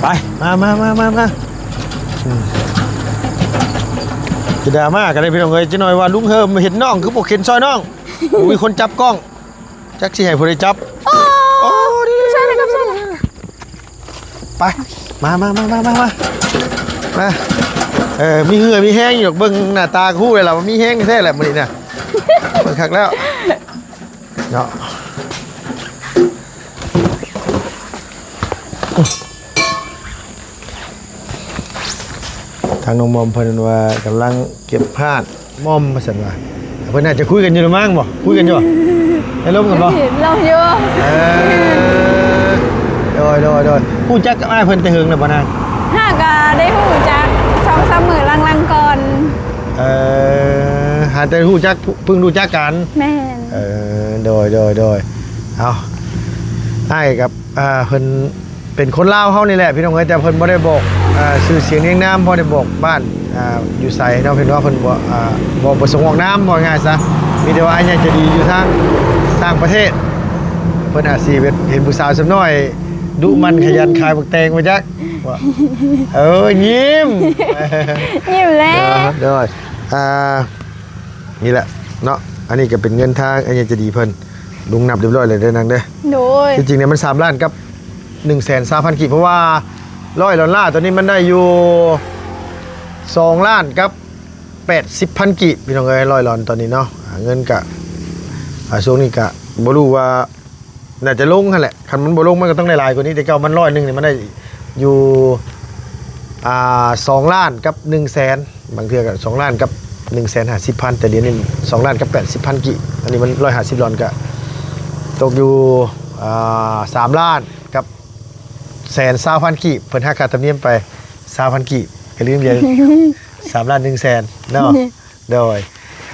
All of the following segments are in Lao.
ໄປ ມາ ມາ ມາ ມາ ມາ ອືມ ຊິດາມາກໍໄດ້ພີ່ນ້ອງເອີຍ. ຈັກໜ້ອຍວ່າລຸງເຮີມເຫັນນ້ອງຄືບໍ່ເຫັນຊ່ອຍນ້ອງ ບໍ່ມີຄົນຈັບກ້ອງ ຈັກຊິໃຫ້ຜູ້ໃດຈັບ. ໂອ້ ໂອ້ ນີ້ ຊ່ອຍໜ່ອຍ ຊ່ອຍໜ່ອຍ. ໄປ ມາ ມາ ມາ ມາ ມາ ມາ ເອີ ມີເຫື່ອມີແຮງຢູ່ດອກ ເບິ່ງໜ້າຕາກໍຮູ້ແລ້ວວ່າມີແຮງແທ້ແຫຼະມື້ນີ້ນະ. ເບິ່ງຄັກແລ້ວເນາະ. ທາງນ້ອງມອມເພິ່ນວ່າກຳລັງເກັບຮາດ ມອມວ່າຊັ້ນວ່າ ເພິ່ນອາດຈະຄຸຍກັນຢູ່ລະມັ້ງບໍ່? ຄຸຍກັນຢູ່ບໍ່? ໄດ້ລົມກັນບໍ່? ລົມຢູ່. ເອີ ໂດຍ ໂດຍ ໂດຍ. ຮູ້ຈັກກັບອ້າຍເພິ່ນແຕ່ເຫິງແລ້ວບໍ່ນາງ? ຫາກະໄດ້ຮູ້ຈັກສອງສາມມື້ຫຼັງໆກ່ອນ. ເອີ ຫາແຕ່ຮູ້ຈັກ ເພິ່ງຮູ້ຈັກກັນ. ແມ່ນ. ເອີ ໂດຍ ໂດຍ ໂດຍ. ເອົາ ອ້າຍກັບ ອ່າ ເພິ່ນ ເປັນຄົນລາວເຮົານີ້ແຫຼະພີ່ນ້ອງເອີຍ ແຕ່ເພິ່ນບໍ່ໄດ້ບອກ ອ່າ ຊື່ສຽງຮຽງນາມ ບໍ່ໄດ້ບອກບ້ານ ອ່າ ຢູ່ໃສເນາະ ເພິ່ນວ່າເພິ່ນບໍ່ ອ່າ ບໍ່ປະສົງອອກນາມ ເວົ້າງ່າຍຊະ. ມີແຕ່ວ່າອ້າຍໃຫຍ່ໃຈດີຢູ່ທາງຕ່າງປະເທດ ເພິ່ນອາດຊິເຫັນຜູ້ສາວສ່ຳນ້ອຍດຸໝັ່ນຂະຫຍັນຂາຍບັກແຕງບໍ່ຈັກ. ເອີ ຍິ້ມ ຍິ້ມແລ້ວ. ໂດຍ ອ່າ ນີ້ແຫຼະເນາະ ອັນນີ້ກໍເປັນເງິນທາງອ້າຍໃຫຍ່ໃຈດີເພິ່ນ ລຸງນັບຮຽບຮ້ອຍແລ້ວເດີນາງເດີ. ໂດຍ ທີ່ຈິງນີ້ມັນສາມລ້ານກັບ ໜຶ່ງແສນຊາວພັນກີບ ເພາະວ່າຮ້ອຍດອນລາຕອນນີ້ມັນໄດ້ຢູ່ສອງລ້ານກັບແປດສິບພັນກີບ ພີ່ນ້ອງເອີຍ. ຮ້ອຍດອນຕອນນີ້ເນາະ ອ່າ ເງິນກະ ອ່າ ຊ່ວງນີ້ກະບໍ່ຮູ້ວ່າໜ້າຈະລົງຫັ້ນແຫຼະ ຄັນມັນບໍ່ລົງມັນກໍຕ້ອງໄດ້ຫຼາຍກວ່ານີ້. ແຕ່ເກົ່າມັນຮ້ອຍໜຶ່ງນີ້ມັນໄດ້ຢູ່ ອ່າ ສອງລ້ານກັບໜຶ່ງແສນ ບາງເທື່ອກໍສອງລ້ານກັບໜຶ່ງແສນຫ້າສິບພັນ ແຕ່ດຽວນີ້ສອງລ້ານກັບແປດສິບພັນກີບ. ອັນນີ້ມັນຮ້ອຍຫ້າສິບດອນ ກໍຕົກຢູ່ ອ່າ ສາມລ້ານກັບແສນຊາວພັນກີບ. ເພິ່ນຫັກຄ່າທຳນຽມໄປຊາວພັນກີບ ກໍເຫຼືອສາມລ້ານໜຶ່ງແສນເນາະ. ໂດຍ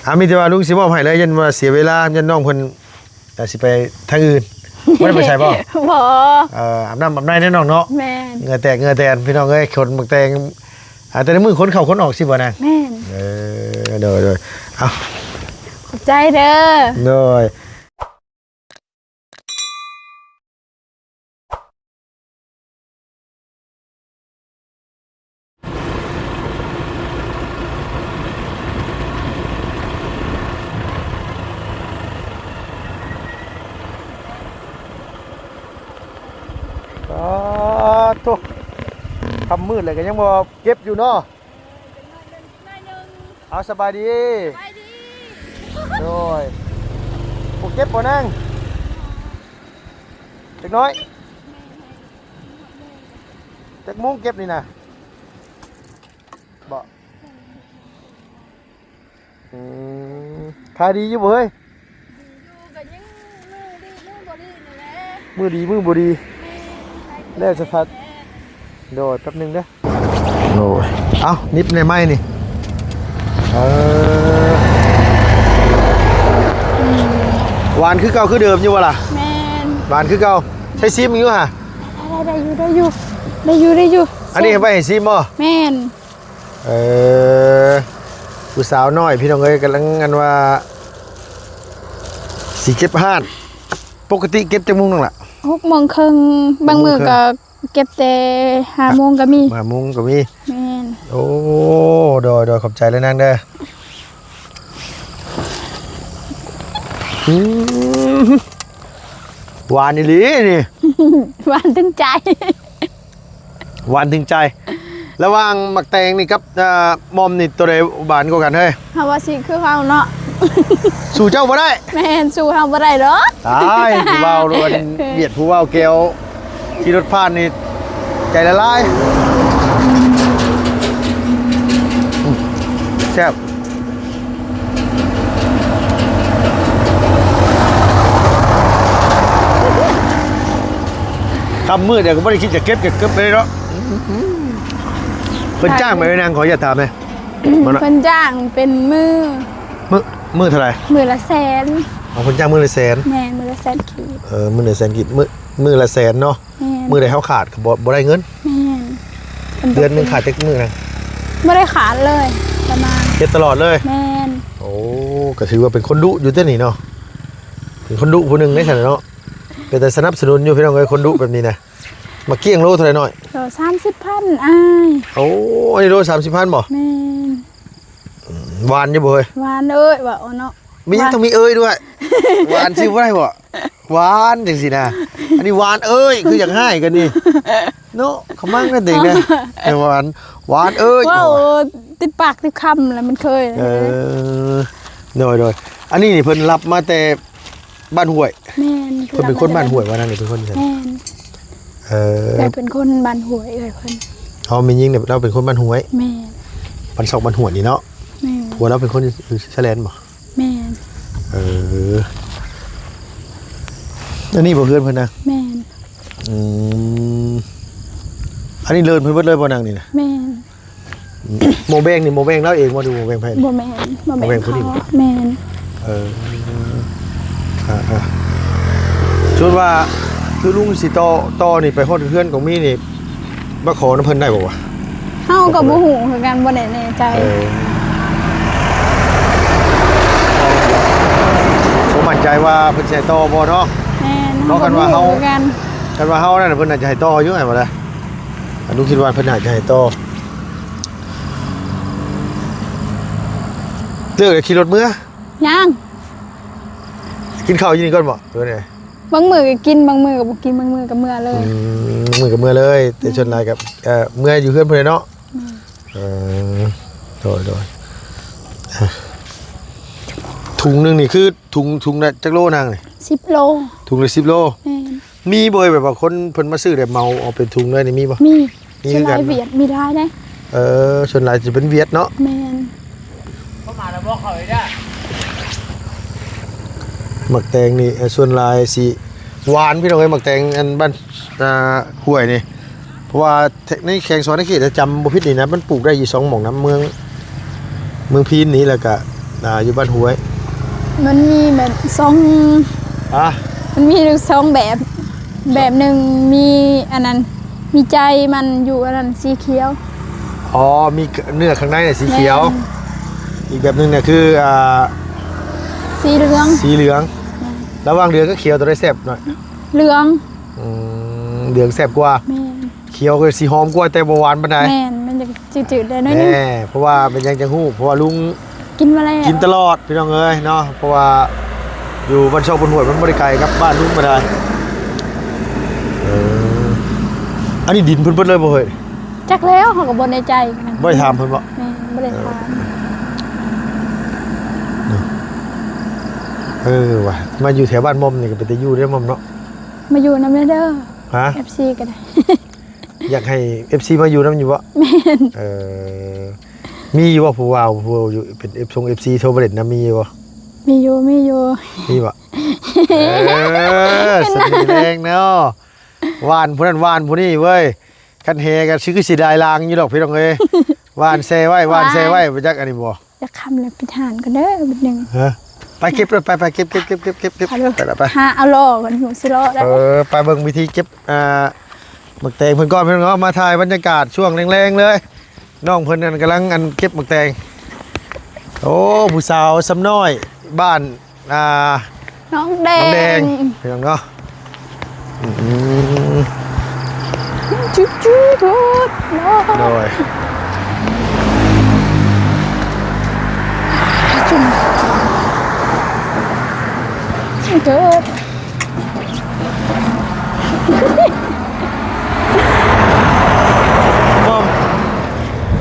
ອ່າ ມີແຕ່ວ່າລຸງຊິມອບໃຫ້ເລີຍ ຢ້ານວ່າເສຍເວລາ ຢ້ານນ້ອງເພິ່ນ ອາດຊິໄປທາງອື່ນ. ບໍ່ໄດ້ໄປໃສບໍ່? ບໍ່. ເອີ ອາບນ້ຳອາບໃນແດ່ນ້ອງເນາະ. ແມ່ນ. ເຫື່ອແຕກເຫື່ອແຕນ ພີ່ນ້ອງເອີຍ ຂົນໝາກແຕງ ອ່າ ແຕ່ລະມື້ຂົນເຂົ້າຂົນອອກຊິບໍ່ນາງ? ແມ່ນ. ເອີ ໂດຍ ໂດຍ. ເອົາ ຂອບໃຈເດີ. ໂດຍ. ປາດໂທ້ ຄ່ຳມືດແລ້ວກໍຍັງບໍ່ເກັບຢູ່ເນາະ. ເອົາ ສະບາຍດີ. ສະບາຍດີ. ໂດຍ. ບໍ່ເກັບບໍ່ນາງ? ຈັກໜ້ອຍ. ຈັກໂມງເກັບນີ້ນະ? ບໍ່. ອືມ ຂາຍດີຢູ່ບໍ່ເຮີ້ຍ? ດີຢູ່ ກໍຍັງມື້ດີມື້ບໍ່ດີນີ້ແຫຼະ. ມື້ດີມື້ບໍ່ດີ. ແມ່ນ. ແລ້ວສະພັດ. ໂດຍ ແປັບໜຶ່ງເດີ. ໂດຍ. ເອົ້າ ໜິບແນ່ໄມ້ນີ້. ເອີ ຫວານຄືເກົ່າຄືເດີມຢູ່ບໍ່ລະ? ແມ່ນ. ຫວານຄືເກົ່າ. ໃຊ້ຊີມຢູ່ຫະ? ໄດ້ ໄດ້ຢູ່ ໄດ້ຢູ່ ໄດ້ຢູ່ ໄດ້ຢູ່. ອັນນີ້ເອົາໄວ້ໃຫ້ຊີມບໍ່? ແມ່ນ. ເອີ ຜູ້ສາວນ້ອຍພີ່ນ້ອງເອີຍ ກຳລັງອັນວ່າຊິເກັບຮ້ານ. ປົກກະຕິເກັບຈັກໂມງນ້ອງລະ? ຫົກໂມງເຄິ່ງ ບາງມື້ກໍເກັບແຕ່ຫ້າໂມງກໍມີ. ຫ້າໂມງກໍມີ. ແມ່ນ. ໂອ້ ໂດຍ ໂດຍ ຂອບໃຈເດີນາງເດີ. ອືມ ຫວານອີ່ຫຼີນີ້. ຫວານເຖິງໃຈ. ຫວານເຖິງໃຈ. ລະຫວ່າງໝາກແຕງນີ້ກັບ ເອີ ມອມນີ້ ໂຕໃດຫວານກວ່າກັນເຮີ້ຍ? ເຮົາວ່າຊິຄືເຮົາເນາະ. ສູ້ເຈົ້າບໍ່ໄດ້. ແມ່ນ ສູ້ເຮົາບໍ່ໄດ້ດອກ. ຕາຍ ຜູ້ເວົ້າລວນວຽດ ຜູ້ເວົ້າແກວ ຂີ່ລົດຜ່ານນີ້ໃຈລະລາຍ. ອືມ ແຊບ. ຄ່ຳມືດແລ້ວກໍບໍ່ໄດ້ຄິດຈະເກັບ ກໍເກັບໄປເລີຍເນາະ. ເພິ່ນຈ້າງໄປນາງ ຂໍຢາກຖາມແດ່. ເພິ່ນຈ້າງເປັນມື້ ມື້ ມື້ເທົ່າໃດ? ມື້ລະແສນ. ອໍ ເພິ່ນຈ້າງມື້ລະແສນ. ແມ່ນ ມື້ລະແສນກີບ. ເອີ ມື້ລະແສນກີບ ມື້ ມື້ລະແສນເນາະ. ແມ່ນ. ມື້ໃດເຮົາຂາດກໍບໍ່ ບໍ່ໄດ້ເງິນ. ແມ່ນ. ເດືອນໜຶ່ງຂາດຈັກມື້ນະ? ບໍ່ໄດ້ຂາດເລີຍ ປະມານ ເຮັດຕະຫຼອດເລີຍ. ແມ່ນ. ໂອ້ ກໍຖືວ່າເປັນຄົນດຸຢູ່ເດ້ນີ້ເນາະ ເປັນຄົນດຸຜູ້ໜຶ່ງເດ້ຊັ້ນເນາະ. ເປັນຕາສະໜັບສະໜູນຢູ່ພີ່ນ້ອງເອີຍ ຄົນດຸແບບນີ້ນະ. ໝາກກ້ຽງໂລເທົ່າໃດນ້ອຍ? ໂລສາມສິບພັນອ້າຍ. ໂອ້ ອັນນີ້ໂລສາມສິບພັນບໍ່? ແມ່ນ. ອືມ ຫວານຢູ່ບໍ່ເຮີ້ຍ? ຫວານເອີຍ ວ່າເນາະ. ມີຫຍັງຕ້ອງມີເອີຍດ້ວຍ? ຫວານຊື່ບໍ່ໄດ້ບໍ່? ຫວານຈັ່ງຊີ້ນະ. ອັນນີ້ຫວານເອີຍ ຄືຢາກຮ້າຍກັນນີ້ເນາະ. ຂະມັງນັ້ນເອງນະ. ແຕ່ຫວານ ຫວານເອີຍ ເວົ້າຕິດປາກຕິດຄຳແລ້ວມັນເຄີຍ. ເອີ ໂດຍໆ. ອັນນີ້ນີ້ເພິ່ນຮັບມາແຕ່ ບ້ານຫ້ວຍ. ແມ່ນ. ເພິ່ນເປັນຄົນບ້ານຫ້ວຍວ່ານັ້ນນີ້ ເປັນຄົນໃສ? ແມ່ນ. ເອີ ເອື້ອຍເປັນຄົນບ້ານຫ້ວຍ ເອື້ອຍເພິ່ນ. ອໍ ແມ່ຍິງນີ້ລາວເປັນຄົນບ້ານຫ້ວຍ. ແມ່ນ. ບ້ານຊອກບ້ານຫ້ວຍນີ້ເນາະ. ແມ່ນ. ຜົວລາວເປັນຄົນຢູ່ ຢູ່ແຊແລນບໍ່? ແມ່ນ. ເອີ ອັນນີ້ບໍ່ເຮືອນເພິ່ນນະ? ແມ່ນ. ອືມ ອັນນີ້ເລີນເພິ່ນເບິດເລີຍບໍ່ນັ່ງນີ້ນະ? ແມ່ນ. ໝໍ້ແບງນີ້ ໝໍ້ແບງລາວເອງບໍ່ ຫຼືໝໍ້ແບງໃຜ? ບໍ່ແມ່ນ ໝໍ້ແບງຜູ້ນີ້. ແມ່ນ. ເອີ ອ່າໆ ສົມມຸດວ່າຄືລຸງຊິຕໍ່ ຕໍ່ນີ້ໄປຮອດເຮືອນຂອງມີນີ້ ມາຂໍນຳເພິ່ນໄດ້ບໍ່ວະ? ເຮົາກໍບໍ່ຮູ້ຄືກັນ ບໍ່ໄດ້ແນ່ໃຈ. ເອີ ບໍ່ໝັ້ນໃຈວ່າເພິ່ນຊິໃຫ້ຕໍ່ບໍ່ເນາະ? ແມ່ນ. ເນາະ ເຮົາກໍບໍ່ຮູ້ຄືກັນ. ຄັນວ່າເຮົານັ້ນ ເພິ່ນໜ້າຈະໃຫ້ຕໍ່ຢູ່ ແມ່ນບໍ່ລະ? ອາ ໜູຄິດວ່າເພິ່ນໜ້າຈະໃຫ້ຕໍ່. ເລີກແລ້ວຂີ່ລົດເມືອ? ຍັງ. ກິນເຂົ້າຢູ່ນີ້ກ່ອນບໍ່ ຫຼືວ່າແນວໃດ? ບາງມື້ກໍກິນ ບາງມື້ກໍບໍ່ກິນ ບາງມື້ກໍເມືອເລີຍ. ອືມ ບາງມື້ກໍເມືອເລີຍ. ແຕ່ ແມ່ນ. ສ່ວນຫຼາຍກໍ ເອີ ເມືອຢູ່ເຮືອນເພິ່ນເນາະ. ແມ່ນ. ເອີ ໂດຍໆ. ອ່າ ຖົງໜຶ່ງນີ້ຄື ຖົງ ຖົງລະຈັກໂລນາງນີ້? ສິບໂລ. ຖົງລະສິບໂລ. ແມ່ນ. ມີບໍ່ ແບບວ່າຄົນເພິ່ນມາຊື້ແລ້ວເໝົາເອົາເປັນຖົງເລີຍນີ້ ມີບໍ່? ມີ. ມີຄືກັນ. ສ່ວນຫຼາຍຫວຽດ ມີຫຼາຍເດ້. ເອີ ສ່ວນຫຼາຍຈະເປັນຫວຽດເນາະ. ແມ່ນ. ໝາກແຕງນີ້ ເອີ ສ່ວນຫຼາຍຊິຫວານ ພີ່ນ້ອງເອີຍ. ໝາກແຕງອັນບ້ານ ອ່າ ຫ້ວຍນີ້ ເພາະວ່າ ໃນແຂວງສະຫວັນນະເຂດ ຖ້າຈຳບໍ່ຜິດນີ້ນະ ມັນປູກໄດ້ຢູ່ສອງໝ່ອງນຳ ເມືອງ ເມືອງພີນນີ້ ແລ້ວກະ ອ່າ ຢູ່ບ້ານຫ້ວຍ. ມັນມີແບບສອງ ອາ ມັນມີຢູ່ສອງແບບ. ແບບໜຶ່ງມີອັນນັ້ນ ມີໃຈມັນຢູ່ອັນນັ້ນສີຂຽວ. ອໍ ມີເນື້ອຂ້າງໃນນະສີຂຽວ. ແມ່ນ. ອີກແບບໜຶ່ງນະຄື ອ່າ ສີເຫຼືອງ. ສີເຫຼືອງ. ແມ່ນ. ລະຫວ່າງເຫຼືອງກັບຂຽວ ໂຕໃດແຊບນ້ອຍ? ເຫຼືອງ. ອືມ ເຫຼືອງແຊບກວ່າ. ແມ່ນ. ຂຽວກໍຊິຫອມກວ່າ ແຕ່ບໍ່ຫວານປານໃດ. ແມ່ນ ມັນຈະຈືດໆ ໄດ້ໜ້ອຍໜຶ່ງ. ແນ່ ເພາະວ່າເປັນຫຍັງຈັ່ງຮູ້ ເພາະວ່າລຸງກິນມາແລ້ວ ກິນຕະຫຼອດ ພີ່ນ້ອງເອີຍເນາະ. ເພາະວ່າຢູ່ບ້ານຊອກບ້ານຫ້ວຍ ມັນບໍ່ໄດ້ໄກກັບບ້ານລຸງປານໃດ. ເອີ ອັນນີ້ດິນເພິ່ນເບິດເລີຍບໍ່ເຮີ້ຍ? ຈັກແລ້ວ ເຮົາກໍບໍ່ແນ່ໃຈຄືກັນ. ບໍ່ໄດ້ຖາມເພິ່ນບໍ່? ແມ່ນ ບໍ່ໄດ້ຖາມ. ເອີ ເອີວ່າ ມາຢູ່ແຖວບ້ານໝ່ອມນີ້ກໍເປັນຕາຢູ່ເດ້ໝ່ອມເນາະ. ມາຢູ່ນຳແດ່ເດີ. ຮະ? ເອັຟຊີກໍໄດ້. ຢາກໃຫ້ເອັຟຊີມາຢູ່ນຳຢູ່ບໍ່? ແມ່ນ. ເອີ ມີຢູ່ບໍ່ຜູ້ບ່າວ ຜູ້ຢູ່ເປັນເອັຟ ຊົງເອັຟຊີໂທມາຫຼິ້ນນຳ ມີຢູ່ບໍ່? ມີຢູ່ ມີຢູ່. ມີບໍ່? ເອີ ສະເໜ່ແຮງເນາະ. ຫວ່ານຜູ້ນັ້ນຫວ່ານຜູ້ນີ້ເວີຍ. ຄັນແຫ່ກໍຄືຊິໄດ້ລາງຢູ່ດອກ ພີ່ນ້ອງເອີຍ. ຫວ່ານແຊ່ໄວ້ ຫວ່ານແຊ່ໄວ້ ບໍ່ຈັກອັນນີ້ບໍ່? ຢາກຄ່ຳແລ້ວ ປິດຮ້ານກ່ອນເດີບາດໜຶ່ງ. ຮະ? ໄປເກັບໂລດ ໄປ ໄປ ເກັບ ເກັບ ເກັບ ໄປລະໄປ. ຫາເອົາລໍ້ກ່ອນ ຊິລໍ້ໄດ້. ເອີ ໄປເບິ່ງວິທີເກັບ ອ່າ ໝາກແຕງເພິ່ນກ່ອນ ພີ່ນ້ອງເນາະ. ມາຖ່າຍບັນຍາກາດຊ່ວງແລງໆເລີຍ. ນ້ອງເພິ່ນນັ້ນກຳລັງ ອັນ ເກັບໝາກແຕງ. ໂອ້ ຜູ້ສາວຊຳນ້ອຍ ບ້ານ ອ່າ ນ້ອງແດງ ນ້ອງແດງ ພີ່ນ້ອງເນາະ. ອືມ ຈູໆ ໂທດເນາະ. ໂດຍ ໂທດ.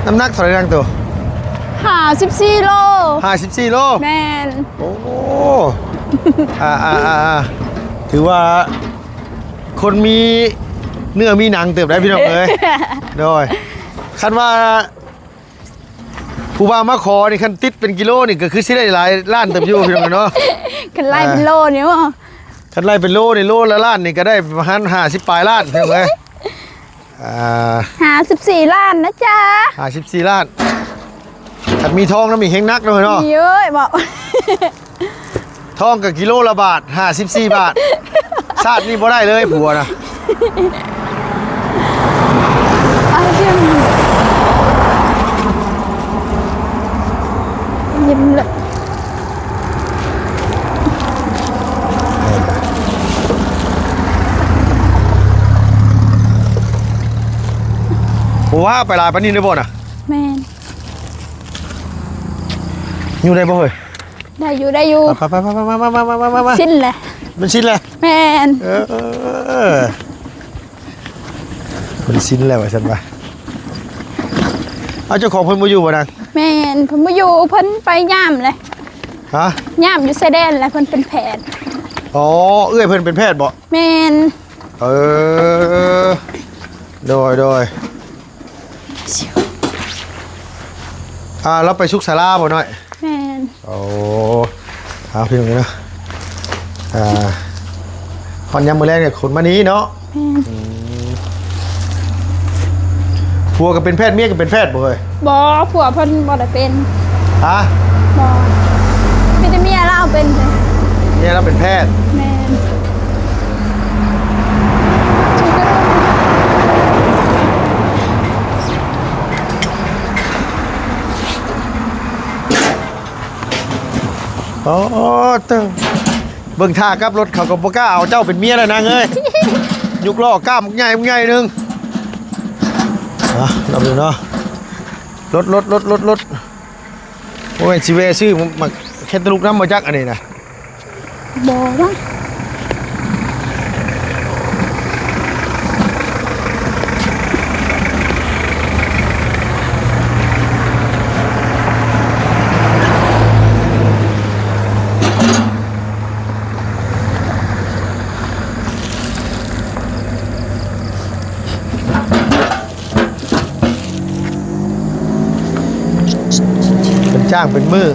ນ້ຳໜັກເທົ່າໃດນາງໂຕ? ຫ້າສິບສີ່ໂລ. ຫ້າສິບສີ່ໂລ? ແມ່ນ. ໂອ້ ອ່າໆໆ ຖືວ່າຄົນມີເນື້ອມີໜັງເຕີບໄດ໋ ພີ່ນ້ອງເອີຍ. ໂດຍ ຄັນວ່າ ຜູ້ບ່າວມາຂໍນີ້ ຄັນຕິດເປັນກິໂລນີ້ ກໍຄືຊິໄດ້ຫຼາຍລ້ານເຕີບຢູ່ ພີ່ນ້ອງເນາະ. ຄັນໄລ່ເປັນໂລນີ້ບໍ່? ຄັນໄລ່ເປັນໂລນີ້ ໂລລະລ້ານນີ້ ກໍໄດ້ປະມານຫ້າສິບປາຍລ້ານ ພີ່ນ້ອງເອີຍ. ອ່າ ຫ້າສິບສີ່ລ້ານນະຈ໊ະ. ຫ້າສິບສີ່ລ້ານ. ຄັນມີທອງນຳນີ້ແຮງໜັກເນາະ ເນາະ. ມີເອີຍ ເວົ້າ ທອງກໍກິໂລລະບາດ ຫ້າສິບສີ່ບາດ. ຊາດນີ້ບໍ່ໄດ້ເລີຍຜົວນະ. ອ້າວ ຍິ້ມເລີຍ. ບໍ່ວ່າໄປຫຼາຍປານນີ້ເດ້ບໍ່ນະ? ແມ່ນ. ຢູ່ໄດ້ບໍ່ເຮີ້ຍ? ໄດ້ຢູ່ ໄດ້ຢູ່. ໄປໆໆໆໆໆໆ ຊິນແຫຼະ. ມັນຊິນແຫຼະ? ແມ່ນ. ເອີ ມັນຊິນແລ້ວວ່າຊັ້ນວ່າ. ເອົາ ເຈົ້າຂອງເພິ່ນບໍ່ຢູ່ບໍ່ນາງ? ແມ່ນ ເພິ່ນບໍ່ຢູ່ ເພິ່ນໄປຍາມແຫຼະ. ຮະ? ຍາມຢູ່ຊາຍແດນແຫຼະ ເພິ່ນເປັນແພດ. ອໍ ເອື້ອຍເພິ່ນເປັນແພດບໍ່? ແມ່ນ. ເອີ ໂດຍ ໂດຍ. ອ່າ ລາວໄປສຸກສາລາບໍ່ນ້ອຍ? ແມ່ນ. ໂອ້ ເອົາ ພີ່ນ້ອງເອີຍເນາະ ອ່າ ຮອດຍາມມື້ແລງນີ້ ຂົນມານີ້ເນາະ. ແມ່ນ. ອືມ ຜົວກໍເປັນແພດ ເມຍກໍເປັນແພດບໍ່ເຮີ້ຍ? ບໍ່ ຜົວເພິ່ນບໍ່ໄດ້ເປັນ. ຮະ? ບໍ່ ມີແຕ່ເມຍລາວເປັນ. ເມຍລາວເປັນແພດ. ແມ່ນ. ໂອ້ ເຕີ ເບິ່ງທ່າກັບລົດ ເຂົາກໍບໍ່ກ້າເອົາເຈົ້າເປັນເມຍແລ້ວນາງເອີຍ. ຍົກລໍ້ກ້າມບັກໃຫຍ່ບັກໃຫຍ່ໜຶ່ງ. ອ່ະ ລອງເບິ່ງເນາະ ລົດ ລົດ ລົດ ລົດ ລົດ. ໂອ້ຍ ຊິແວ່ຊື້ໝາກແຄນຕາລູບນຳບໍ່ຈັກ ອັນນີ້ນະ. ບໍ່ວະ. ເພິ່ນຈ້າງເປັນມື້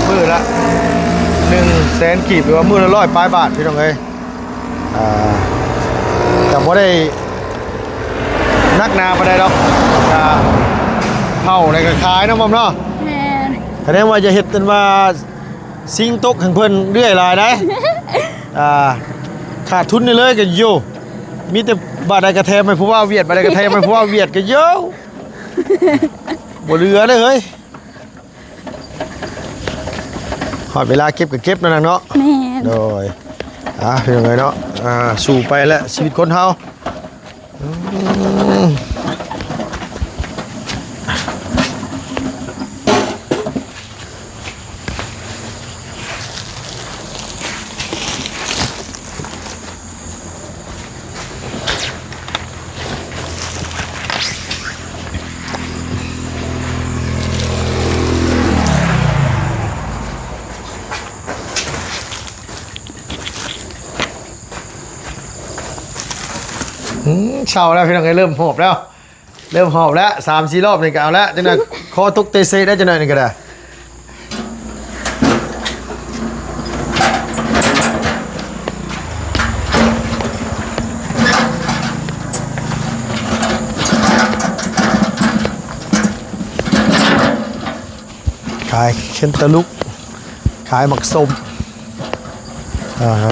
ມື້ລະໜຶ່ງແສນກີບ ຫຼືວ່າມື້ລະຮ້ອຍປາຍບາດ ພີ່ນ້ອງເອີຍ. ອ່າ ກໍບໍ່ໄດ້ໜັກໜາປານໃດດອກ ກໍເຜົາແລ້ວກໍຂາຍເນາະ ໝອມເນາະ. ແມ່ນ. ຄະແນນວ່າຈະເຮັດອັນວ່າ ຊິງຕົກໃຫ້ເພິ່ນເລື້ອຍຫຼາຍໄດ໋. ອ່າ ຂາດທຶນໄດ້ເລີຍກໍໂຍ ມີແຕ່ບາດໃດກະແຖມໃຫ້ຜູ້ວ່າວຽດ ບາດໃດກະແຖມໃຫ້ຜູ້ວ່າວຽດກໍໂຍ ບໍ່ເຫຼືອເລີຍເຮີ້ຍ. ຮອດເວລາເກັບກໍເກັບເນາະນາງເນາະ. ແມ່ນ. ໂດຍ ອ່າ ເປັນຈັ່ງໃດເນາະ ອ່າ ສູ້ໄປແຫຼະ ຊີວິດຄົນເຮົາ. ອືມ ອືມ ເຊົາແລ້ວພີ່ນ້ອງເອີຍ ເລີ່ມຫອບແລ້ວ ເລີ່ມຫອບແລ້ວ ສາມສີ່ ຮອບນີ້ກໍເອົາແລ້ວ ຈັ່ງໃດ ຄໍຕົກເຕະເຊະໄດ້ຈັກໜ້ອຍນີ້ກໍໄດ້. ຂາຍແຄນຕາລູບ ຂາຍໝາກສົ້ມ ອ່າ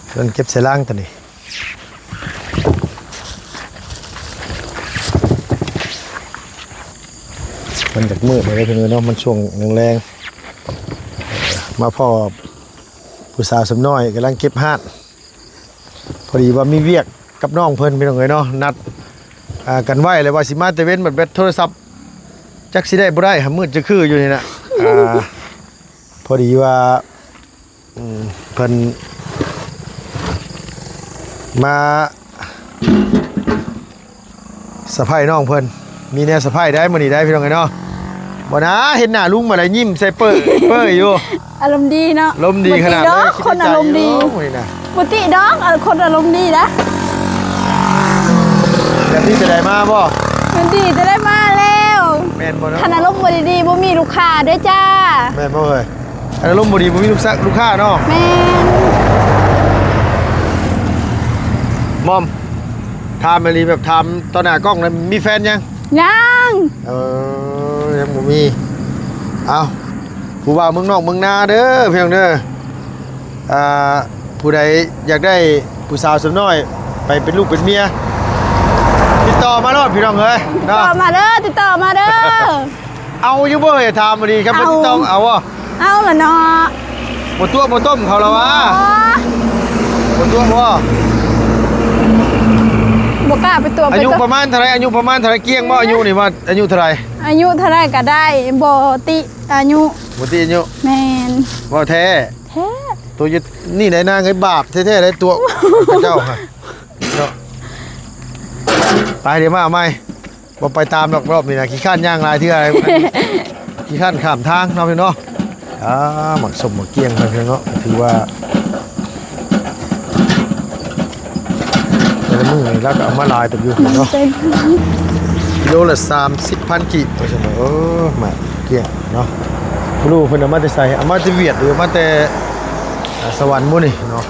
ເພິ່ນເກັບໃສ່ລັງຕົວນີ້. ມັນຢາກມືດເດ້ພີ່ນ້ອງເນາະ ມັນຊ່ວງແລງໆ ມາພໍ້ຜູ້ສາວສ່ຳນ້ອຍກຳລັງເກັບຮ້ານ ພໍດີວ່າມີວຽກກັບນ້ອງເພິ່ນ ພີ່ນ້ອງເອີຍເນາະ ນັດ ອ່າ ກັນໄວ້ແລ້ວວ່າຊິມາແຕ່ເວັນ ບັດແບັດໂທລະສັບຈັກຊິໄດ້ບໍ່ໄດ້ ຫາມືດຈະຄືຢູ່ນີ້ນະ ອ່າ ພໍດີວ່າ ອືມ ເພິ່ນມາສະໄພນ້ອງເພິ່ນ ມີແນວສະໄພໄດ໋ມື້ນີ້ໄດ໋ ພີ່ນ້ອງເອີຍເນາະ. ບໍ່ນາ ເຫັນໜ້າລຸງມາແລ້ວຍິ້ມໃສ່ເປີ້ຍເປີ້ຍຢູ່ ອາລົມດີເນາະ ລົມດີຂະໜາດເລີຍ ບໍ່ຕິດອກ ຄົນອາລົມດີ ມື້ນີ້ນະ ບໍ່ຕິດອກ ເອີ ຄົນອາລົມດີນະ ແບບນີ້ຈະໄດ້ມາບໍ່? ມັນດີຈະໄດ້ມາແລ້ວ ແມ່ນບໍ່ເນາະ? ຄັນອາລົມບໍ່ດີໆ ບໍ່ມີລູກຄ້າເດີ້ຈ້າ ແມ່ນບໍ່ເອີຍ? ຄັນອາລົມບໍ່ດີບໍ່ມີລູກຄ້າ ລູກຄ້າເນາະ. ແມ່ນ. ໝອມ ຖາມອີ່ຫຼີ ແບບຖາມຕໍ່ໜ້າກ້ອງນະ ມີແຟນຍັງ? ຍັງ. ເອີ ຍັງບໍ່ມີ. ເອົ້າ ຜູ້ບ່າວເມືອງນອກເມືອງນາເດີ ພີ່ນ້ອງເດີ. ອ່າ ຜູ້ໃດຢາກໄດ້ຜູ້ສາວສ່ຳນ້ອຍໄປເປັນລູກເປັນເມຍ ຕິດ ຕໍ່ມາໂລດພີ່ນ້ອງເອີຍເນາະ ຕິດຕໍ່ມາເດີ ຕິດຕໍ່ມາເດີ. ເອົາຢູ່ບໍ່ເອີຍ? ຖາມມາດີຄັບ ເອົາ ບໍ່ຕິດຕໍ່ເອົາບໍ່? ເອົາລະເນາະ. ບໍ່ຕົວະບໍ່ຕົ້ມເຂົາລະວະ ບໍ່ຕົວະບໍ່? ບໍ່ກ້າໄປຕົວະ. ອາຍຸປະມານເທົ່າໃດ? ອາຍຸປະມານເທົ່າໃດ? ກ້ຽງບໍ່? ອາຍຸນີ້ວ່າອາຍຸເທົ່າໃດ? ອາຍຸເທົ່າໃດກໍໄດ້ ບໍ່ຕິອາຍຸ ບໍ່ຕິອາຍຸ. ແມ່ນ ເວົ້າແທ້ ແທ້ ຕົວະຢູ່ນີ້ໄດ້ນາງເອີຍ ບາບແທ້ໆ ໄດ້ຕົວະເຂົາເຈົ້າຫັ້ນເນາະ. ໄປ ດຽວມາເອົາໃໝ່. ບໍ່ໄປຕາມດອກ ລອບນີ້ນະ ຂີ້ຄ້ານຍ່າງຫຼາຍເທື່ອ ຂີ້ຄ້ານຂ້າມທາງເນາະ ພີ່ນ້ອງເນາະ. ອ່າ ໝາກສົ້ມໝາກກ້ຽງເພິ່ນເນາະ ຖືວ່າແຕ່ລະມື້ນີ້ລາວກໍເອົາມາຫຼາຍເຕີບຢູ່ເນາະ ກິໂລລະສາມສິບພັນກີບວ່າຊັ້ນເນາະ. ເອີ ໝາກກ້ຽງເນາະ ບໍ່ຮູ້ເພິ່ນເອົາມາແຕ່ໃສ ເອົາມາແຕ່ຫວຽດ ຫຼືເອົາມາແຕ່ ອ່າ ສະຫວັນບໍ່ນີ້ເນາະ.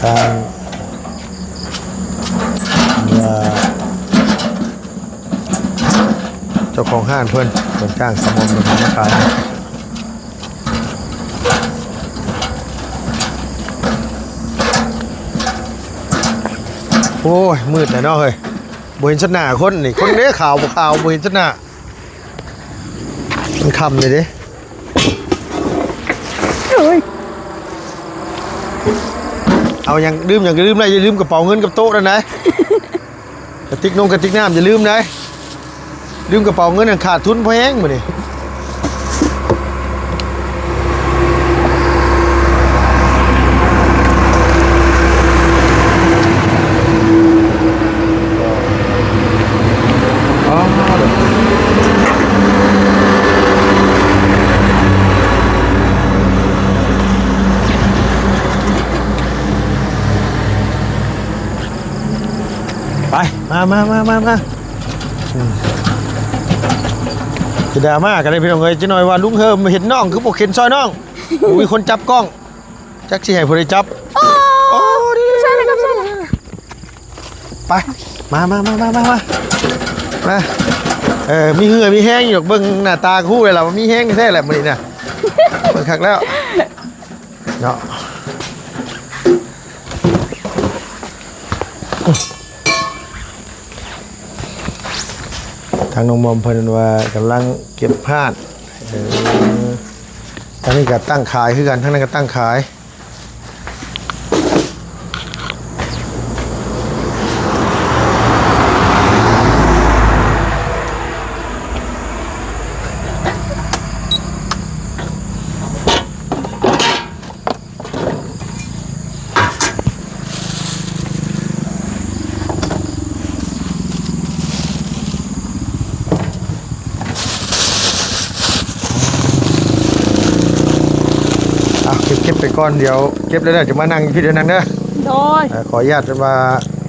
ອ່າ ທາງ ເອີ່ ເຈົ້າຂອງຮ້ານເພິ່ນ ເພິ່ນຈ້າງສະໝອມເພິ່ນມາຂາຍ. ໂອ້ຍ ມືດແທ້ເນາະເຮີ້ຍ ບໍ່ເຫັນຊະໜ້າຄົນນີ້ ຄົນເດ້ຂາວບໍ່ຂາວ ບໍ່ເຫັນຊະໜ້າ. ມັນຄ່ຳເລີຍເດ້. ໂອ້ຍ ເອົາຫຍັງ ລືມຫຍັງກໍລືມໄດ້ ຢ່າລືມກະເປົາເງິນກັບໂຕະນັ້ນໃດ໋. ກະຕິກນົງກະຕິກນ້ຳຢ່າລືມໃດ໋. ລືມກະເປົາເງິນຫັ້ນຂາດທຶນພໍແຮງມື້ນີ້. ອໍ ໄປ ມາ ມາ ມາ ມາ ມາ. ອືມ ຊິດາມາກໍໄດ້ພີ່ນ້ອງເອີຍ ຈັກໜ້ອຍວ່າລຸງເຮີມເຫັນນ້ອງຄືບໍ່ເຂັນຊ່ອຍນ້ອງ ບໍ່ມີຄົນຈັບກ້ອງ ຈັກຊິໃຫ້ຜູ້ໃດຈັບ. ໂອ້ ໂອ້ ນີ້ ໃຊ່ແລ້ວ ໃຊ່ແລ້ວ ໄປ ມາ ມາ ມາ ມາ ມາ ມາ. ເອີ ມີເຫື່ອມີແຮງຢູ່ດອກ ເບິ່ງໜ້າຕາກໍຮູ້ແລ້ວວ່າມີແຮງແທ້ແຫຼະມື້ນີ້ນະ ເບິ່ງຄັກແລ້ວເນາະ. ທາງນ້ອງມອມເພິ່ນວ່າກຳລັງເກັບຮ້ານ ເອີ ທາງນີ້ກໍຕັ້ງຂາຍຄືກັນ ທາງນັ້ນກໍຕັ້ງຂາຍ. ເອົາ ເກັບ ເກັບໄປກ່ອນ ດຽວເກັບແລ້ວ ດຽວຈະມານັ່ງຢູ່ພີ້ເດີ ນັ່ງເດີ. ໂດຍ ເອີ ຂໍອະນຸຍາດວ່າ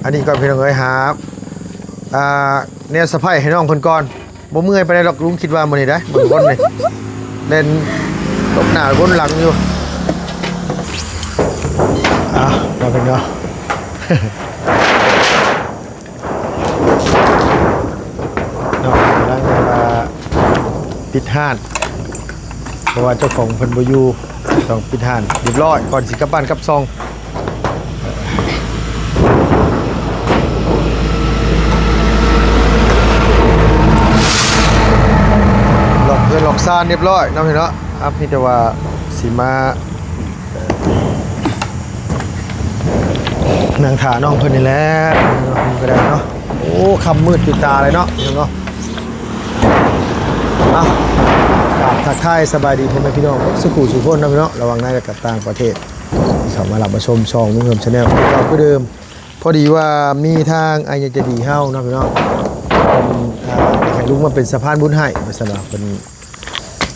ອັນນີ້ກ່ອນ ພີ່ນ້ອງເອີຍ ຫາ ອ່າ ແນວສະໄພໃຫ້ນ້ອງເພິ່ນກ່ອນ. ບໍ່ເມື່ອຍປານໃດດອກ ລຸງຄິດວ່າມື້ນີ້ໄດ໋ ເບິ່ງຄົນນີ້ ແລ່ນຫຼົບໜ້າຫຼົບຫຼັງຢູ່. ເອົາ ວ່າເປັນເນາະ ເນາະ ກຳລັງວ່າປິດຮ້ານ ເພາະວ່າເຈົ້າຂອງເພິ່ນບໍ່ຢູ່ ຕ້ອງປິດຮ້ານຮຽບຮ້ອຍ ກ່ອນຊິກັບບ້ານກັບຊ່ອງ. ລັອກເຮືອນລັອກຊານຮຽບຮ້ອຍເນາະພີ່ເນາະ. ອ່ະ ມີແຕ່ວ່າຊິມາ ເອີ່ ນັ່ງຖ້ານ້ອງເພິ່ນນີ້ແຫຼະ ເພິ່ນກໍໄດ້ເນາະ. ໂອ້ ຄ່ຳມືດຕິດຕາເລີຍເນາະ ພີ່ນ້ອງເນາະ. ອ່ະ ກາບທັກທາຍສະບາຍດີພໍ່ແມ່ພີ່ນ້ອງເບິດສູ່ຜູ້ສູ່ຄົນເນາະ ພີ່ນ້ອງເນາະ ລະຫວ່າງໃນ ແລະ ກະຕ່າງປະເທດ ທີ່ເຂົ້າມາຮັບມາຊົມຊ່ອງລຸງເຮີມ Channel ຄືເກົ່າຄືເດີມ. ພໍດີວ່າມີທາງອ້າຍໃຫຍ່ໃຈດີເຮົາເນາະ ພີ່ນ້ອງ ເພິ່ນ ອ່າ ຢາກໃຫ້ລຸງມາເປັນສະພານບຸນໃຫ້ ວ່າຊັ້ນວ່າ ເພິ່ນ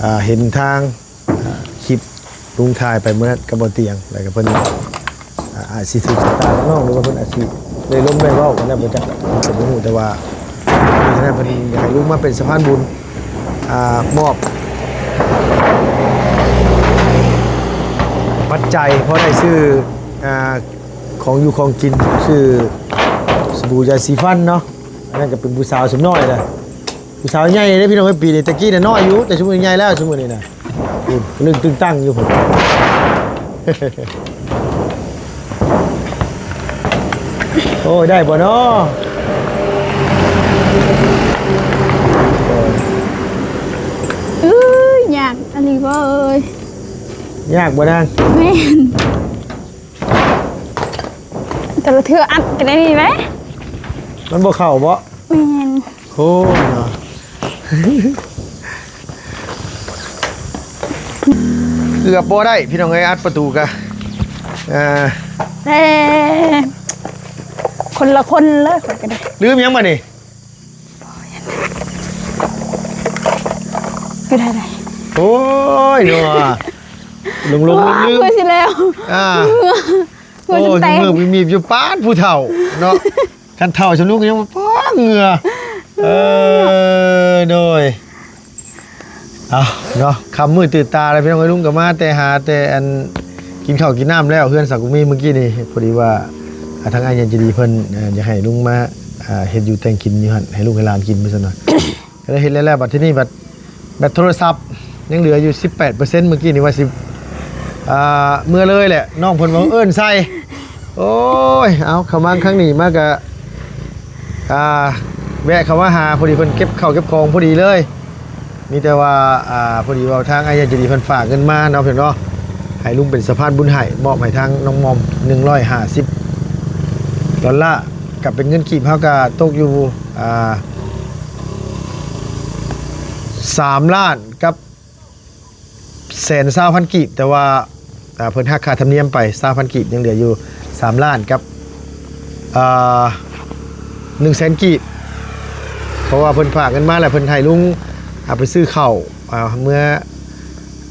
ອ່າ ເຫັນທາງ ອ່າ ຄລິບລຸງຖ່າຍໄປມື້ນັ້ນກັບບ່ອນຕຽງ ແລ້ວກໍເພິ່ນ ອ່າ ອາດຊິຖືກຊະຕາກັບນ້ອງ ຫຼືວ່າເພິ່ນອາດຊິໄດ້ລົມໄດ້ເວົ້າກັນແລ້ວບໍ່ຈັກ ເພິ່ນກໍບໍ່ຮູ້ ແຕ່ວ່າ ສະນັ້ນເພິ່ນຢາກໃຫ້ລຸງມາເປັນສະພານບຸນ ອ່າ ມອບປັດໄຈພໍໄດ້ຊື້ ອ່າ ຂອງຢູ່ຂອງກິນ ຊື້ສະບູຢາສີຟັນເນາະ. ອັນນັ້ນກໍເປັນຜູ້ສາວຊຸມນ້ອຍແຫຼະ ຜູ້ສາວໃຫຍ່ເດ້ພີ່ນ້ອງເອີຍ ປີນີ້. ແຕ່ກີ້ນະນ້ອຍຢູ່ ແຕ່ຊຸມມື້ນີ້ໃຫຍ່ແລ້ວ ຊຸມມື້ນີ້ນະ ພຸ້ນ ລຶ້ງຕຶງຕັງຢູ່ພຸ້ນ. ໂອ້ຍ ໄດ້ບໍ່ນໍ? ເອີຍ ຍາກອີ່ຫຼີບໍ່ເອີຍ? ຍາກບໍ່ນາງ? ແມ່ນ ແຕ່ລະເທື່ອອັດກັນໄດ້ນີ້ແຫຼະ ມັນບໍ່ເຂົ້າບໍ່? ແມ່ນ ໂອ້ຍເນາະ ເກືອບບໍ່ໄດ້ພີ່ນ້ອງເອີຍ ອັດປະຕູກະ ເອີ ແຕ່ຄົນລະຄົນເລີຍ ຂ້ອຍກະໄດ້ ລືມຫຍັງບາດນີ້? ກະໄດ້ ໄດ້ ໂອ້ຍເນາະ ຫຼົງໆລືມໆ ຄືຊິແລ້ວ ອ່າ ເຫື່ອ ເຫື່ອຈົນແຕກ ໂອ້ຍ ເຫື່ອມີບຢູ່ ປາດ ຜູ້ເຖົ້າເນາະ ຄັນເຖົ້າຊຳລຸງກະຍັງວ່າ ປາດ ເຫື່ອ ເອີ ໂດຍ ເອົາເນາະ ຄ່ຳມືດຕື່ນຕາແລ້ວພີ່ນ້ອງເອີຍ ລຸງກະມາແຕ່ຫາແຕ່ອັນ ກິນເຂົ້າກິນນ້ຳແລ້ວ ເຮືອນສາວກຸງມີມື້ກີ້ນີ້ ພໍດີວ່າ ອ່າ ທາງອ້າຍໃຫຍ່ໃຈດີເພິ່ນ ເອີ ຢາກໃຫ້ລຸງມາ ອ່າ ເຮັດຢູ່ແຕ່ງກິນຢູ່ຫັ້ນ ໃຫ້ລູກໃຫ້ຫຼານກິນວ່າຊັ້ນວ່າ ກະໄດ້ເຮັດແລ້ວ ແລ້ວບັດທີນີ້ບັດ ແບັດໂທລະສັບຍັງເຫຼືອຢູ່ສິບແປດເປີເຊັນ ມື້ກີ້ນີ້ວ່າຊິ ອ່າ ເມືອເລີຍແຫຼະ ນ້ອງເພິ່ນວ່າເອີ້ນໃສ່ ໂອ້ຍ ເອົາ ເຂົ້າມາຄັ້ງນີ້ມາກະ ອ່າ ແວະເຂົ້າມາຫາ ພໍດີເພິ່ນເກັບເຂົ້າເກັບຂອງພໍດີເລີຍ ມີແຕ່ວ່າ ອ່າ ພໍດີວ່າທາງອ້າຍໃຫຍ່ໃຈດີເພິ່ນຝາກເງິນມາເນາະ ເພິ່ນເນາະ ໃຫ້ລຸງເປັນສະພານບຸນໃຫ້ ມອບໃຫ້ທາງນ້ອງມອມ ໜຶ່ງຮ້ອຍຫ້າສິບດອນລາ ກະເປັນເງິນກີບເຮົາກະຕົກຢູ່ ອ່າ ສາມລ້ານກັບ ແສນຊາວພັນກີບ ແຕ່ວ່າ ອ່າ ເພິ່ນຫັກຄ່າທຳນຽມໄປຊາວພັນກີບ ຍັງເຫຼືອຢູ່ສາມລ້ານກັບ ອ່າ ໜຶ່ງແສນກີບ ເພາະວ່າເພິ່ນຝາກເງິນມາແລ້ວ ເພິ່ນໃຫ້ລຸງເອົາໄປຊື້ເຂົ້າ ອ່າ ເມືອ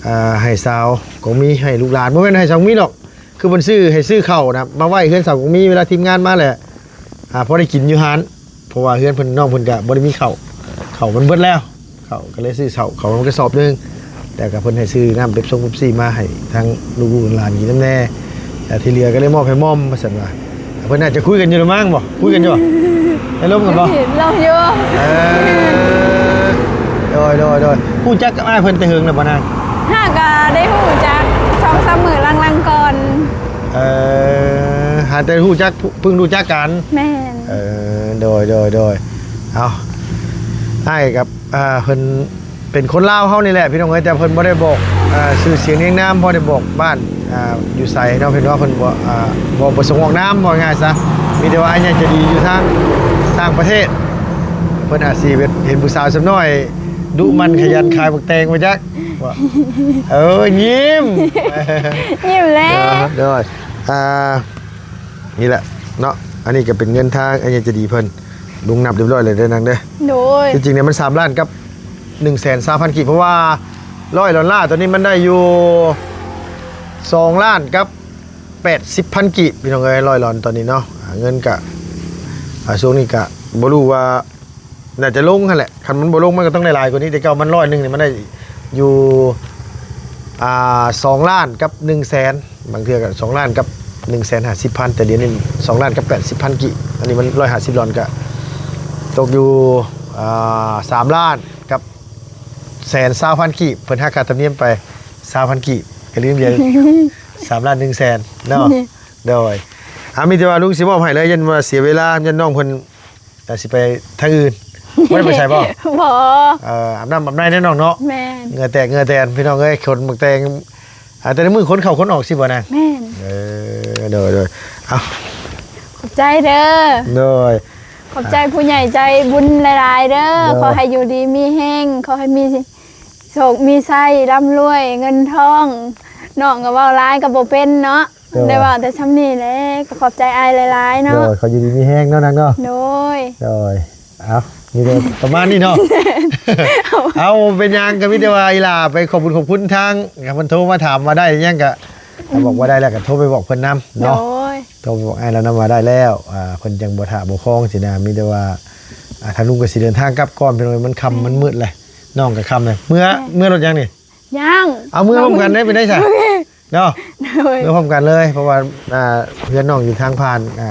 ອ່າ ໃຫ້ສາວກົງມີ ໃຫ້ລູກຫຼານ ບໍ່ແມ່ນໃຫ້ສາວກົງມີດອກ ຄືເພິ່ນຊື້ ໃຫ້ຊື້ເຂົ້ານະ ມາໄວ້ເຮືອນສາວກົງມີ ເວລາທີມງານມາແຫຼະ ອ່າ ພໍໄດ້ກິນຢູ່ຫັ້ນ ເພາະວ່າເຮືອນເພິ່ນ ນ້ອງເພິ່ນກະບໍ່ໄດ້ມີເຂົ້າ ເຂົ້າມັນເບິດແລ້ວ ເຂົ້າກະເລີຍຊື້ເຂົ້າ ເຂົ້າມາກະສອບໜຶ່ງ ແຕ່ກະເພິ່ນໃຫ້ຊື້ນ້ຳເປັບຊົງເປັບຊີມາໃຫ້ທາງລູກໆຫຼານໆກິນນຳແດ່ ແຕ່ທີ່ເຫຼືອກະເລີຍມອບໃຫ້ມອມວ່າຊັ້ນວ່າ ເພິ່ນໜ້າຈະຄຸຍກັນຢູ່ລະມັ້ງບໍ່? ຄຸຍກັນຢູ່ບໍ່? ໄດ້ລົມກັນບໍ່? ລົມຢູ່ ເອີ ໂດຍ ໂດຍ ໂດຍ ຮູ້ຈັກກັບອ້າຍເພິ່ນແຕ່ເຫິງແລ້ວບໍ່ນາງ? ຫາກະໄດ້ຮູ້ຈັກສອງສາມມື້ຫຼັງໆກ່ອນ ເອີ ຫາແຕ່ຮູ້ຈັກ ເພິ່ງຮູ້ຈັກກັນ ແມ່ນ ເອີ ໂດຍ ໂດຍ ໂດຍ ເອົາ ອ້າຍກັບ ອ່າ ເພິ່ນເປັນຄົນລາວເຮົານີ້ແຫຼະພີ່ນ້ອງເອີຍ ແຕ່ເພິ່ນບໍ່ໄດ້ບອກ ອ່າ ຊື່ສຽງນຽງນາມ ບໍ່ໄດ້ບອກບ້ານ ອ່າ ຢູ່ໃສເນາະ ເພິ່ນວ່າເພິ່ນບໍ່ ອ່າ ບໍ່ປະສົງອອກນາມ ເວົ້າງ່າຍຊະ ມີແຕ່ວ່າອ້າຍໃຫຍ່ໃຈດີຢູ່ທາງຕ່າງປະເທດ ເພິ່ນອາດຊິເຫັນຜູ້ສາວສ່ຳນ້ອຍ ດຸໝັ່ນຂະຫຍັນຂາຍບັກແຕງບໍ່ຈັກ ເອີ ຍິ້ມ ຍິ້ມແລ້ວ ໂດຍ ອ່າ ນີ້ແຫຼະເນາະ ອັນນີ້ກະເປັນເງິນທາງອ້າຍໃຫຍ່ໃຈດີເພິ່ນ ລຸງນັບຮຽບຮ້ອຍແລ້ວເດີນາງເດີ ໂດຍ ທີ່ຈິງນີ້ມັນສາມລ້ານກັບໜຶ່ງແສນຊາວພັນກີບ ເພາະວ່າຮ້ອຍດອນລາໂຕນີ້ມັນໄດ້ຢູ່ສອງລ້ານກັບແປດສິບພັນກີບ ພີ່ນ້ອງເອີຍ ຮ້ອຍດອນຕອນນີ້ເນາະ ອ່າ ເງິນກະ ອ່າ ຊ່ວງນີ້ກະບໍ່ຮູ້ວ່າ ໜ້າຈະລົງຫັ້ນແຫຼະ ຄັນມັນບໍ່ລົງມັນກະຕ້ອງໄດ້ຫຼາຍກວ່ານີ້ ແຕ່ເກົ່າມັນຮ້ອຍໜຶ່ງນີ້ມັນໄດ້ຢູ່ ອ່າ ສອງລ້ານກັບໜຶ່ງແສນ ບາງເທື່ອກະສອງລ້ານກັບໜຶ່ງແສນຫ້າສິບພັນ ແຕ່ດຽວນີ້ສອງລ້ານກັບແປດສິບພັນກີບ ອັນນີ້ມັນຮ້ອຍຫ້າສິບດອນກະຕົກຢູ່ ອ່າ ສາມລ້ານກັບແສນຊາວພັນກີບ ເພິ່ນຫັກຄ່າທຳນຽມໄປຊາວພັນກີບ ກະເຫຼືອເຫຼືອສາມລ້ານໜຶ່ງແສນເນາະ ໂດຍ ອ່າ ມີແຕ່ວ່າລຸງຊິມອບໃຫ້ເລີຍ ຢ້ານວ່າເສຍເວລາ ຢ້ານນ້ອງເພິ່ນ ອາດຊິໄປທາງອື່ນ ບໍ່ໄດ້ໄປໃສບໍ່? ບໍ່ ເອີ ອາບນ້ຳອາບໃນແດ່ນ້ອງເນາະ ແມ່ນ ເຫື່ອແຕກເຫື່ອແຕນ ພີ່ນ້ອງເອີຍ ຄົນໝາກແຕງ ອ່າ ແຕ່ລະມື້ຄົນເຂົ້າຄົນອອກຊິບໍ່ນາງ? ແມ່ນ ເອີ ໂດຍ ໂດຍ ເອົ້າ ຂອບໃຈເດີ ໂດຍ ຂອບໃຈຜູ້ໃຫຍ່ໃຈບຸນຫຼາຍໆເດີ ໂດຍ ຂໍໃຫ້ຢູ່ດີມີແຮງ ຂໍໃຫ້ມີໂຊກມີໄຊ ລ່ຳລວຍເງິນທອງ ນ້ອງກະເວົ້າຫຼາຍກະບໍ່ເປັນເນາະ ໂດຍ ໄດ້ເວົ້າແຕ່ຊ່ຳນີ້ແຫຼະ ກະຂອບໃຈອ້າຍຫຼາຍໆເນາະ ໂດຍ ຂໍຢູ່ດີມີແຮງເນາະນາງເນາະ ໂດຍ ໂດຍ ເອົ້າ ມີແຕ່ປະມານນີ້ເນາະ ເອົ້າ ບໍ່ເປັນຫຍັງ ກະມີແຕ່ວ່າອີ່ຫຼ້າໄປຂອບບຸນຂອບຄຸນທາງ ຄັນເພິ່ນໂທມາຖາມວ່າໄດ້ຫຍັງກະ ຖ້າບອກວ່າໄດ້ແລ້ວກະໂທໄປບອກເພິ່ນນຳເນາະ ໂດຍ ໂທໄປບອກອ້າຍລາວນຳວ່າໄດ້ແລ້ວ ອ່າ ເພິ່ນຈັ່ງບໍ່ຖ້າບໍ່ຄອງຊີ້ນະ ມີແຕ່ວ່າ ອ່າ ທາງລຸງກະຊິເດີນທາງກັບກ່ອນ ເພາະວ່າມັນຄ່ຳ ແມ່ນ ມັນມືດແລ້ວ ນ້ອງກະຄ່ຳແລ້ວ ເມືອ ແມ່ນ ເມືອລົດຍັງນີ້? ຍັງ ເອົາ ເມືອນຳກັນເດ້ ເປັນໄດສະ? ໂອເຄ ເນາະ ໂດຍ ເມືອພ້ອມກັນເລີຍ ເພາະວ່າ ອ່າ ເຮືອນນ້ອງຢູ່ທາງຜ່ານ ອ່າ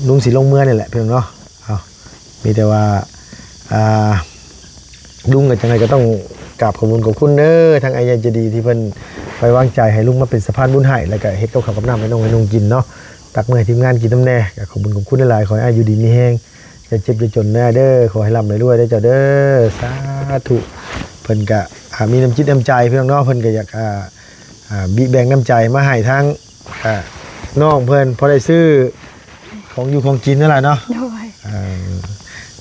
ລຸງຊິລົງເມືອນີ້ແຫຼະ ພີ່ນ້ອງເນາະ ເອົາ ມີແຕ່ວ່າ ອ່າ ລຸງກະຈັ່ງໃດກະຕ້ອງກາບຂອບບຸນຂອບຄຸນເດີ ທາງອ້າຍໃຫຍ່ໃຈດີທີ່ເພິ່ນໄວ້ວາງໃຈໃຫ້ລຸງມາເປັນສະພານບຸນໃຫ້ ແລ້ວກະເຮັດກັບເຂົ້າກັບນ້ຳໃຫ້ນ້ອງໃຫ້ນຸ່ງກິນເນາະ ຕັກເມືອໃຫ້ທີມງານກິນນຳແດ່. ກໍຂອບບຸນຂອບຄຸນຫຼາຍໆ ຂໍໃຫ້ອ້າຍຢູ່ດີມີແຮງ ຢ່າເຈັບຢ່າຈົນເດີ ຂໍໃຫ້ລ່ຳໃຫ້ລວຍເດີເຈົ້າເດີ ສາທຸ. ເພິ່ນກະ ອ່າ ມີນ້ຳຈິດນ້ຳໃຈພີ່ນ້ອງເນາະ ເພິ່ນກະຢາກ ອ່າ ອ່າ ບິແບ່ງນ້ຳໃຈມາໃຫ້ທາງ ອ່າ ນ້ອງເພິ່ນ ພໍໄດ້ຊື້ຂອງຢູ່ຂອງກິນນັ້ນລະເນາະ. ໂດຍ ເອີ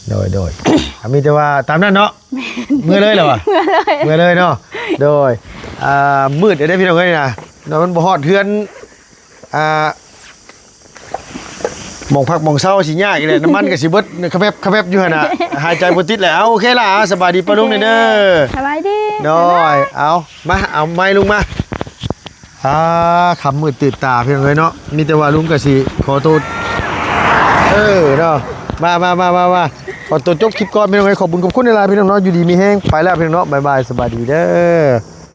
ໂດຍ ໂດຍ ອ່າ ມີແຕ່ວ່າຕາມນັ້ນເນາະ. ແມ່ນ ເມືອເລີຍລະຫວາ? ເມືອເລີຍ ເມືອເລີຍເນາະ. ໂດຍ ອ່າ ມືດເດ້ພີ່ນ້ອງເອີຍນະ ເນາະ ມັນບໍ່ຮອດເຮືອນ ອ່າ ໝ່ອງພັກໝ່ອງເຊົາຊິຍາກອີກແຫຼະ ນ້ຳມັນກໍຊິເບິດຂະແບບຂະແບບຢູ່ຫັ້ນນະ ຫາຍໃຈບໍ່ຕິດແຫຼະ. ເອົາ ໂອເຄລະ ເອົາ ສະບາຍດີປ້າລຸງແດ່ເດີ ສະບາຍດີ. ໂດຍ ເອົາ ມາ ເອົາໄມ້ລຸງມາ. ອ່າ ຄ່ຳມືດຕື່ນຕາພີ່ນ້ອງເອີຍເນາະ ມີແຕ່ວ່າລຸງກໍຊິຂໍໂຕ ເອີ ເນາະ ມາ ມາ ມາ ມາ ມາ ຂໍໂຕຈົບຄລິບກ່ອນພີ່ນ້ອງເອີຍ. ຂອບບຸນຂອບຄຸນຫຼາຍໆ ພີ່ນ້ອງເນາະ ຢູ່ດີມີແຮງ ໄປແລ້ວພີ່ນ້ອງເນາະ ບາຍບາຍ ສະບາຍດີເດີ.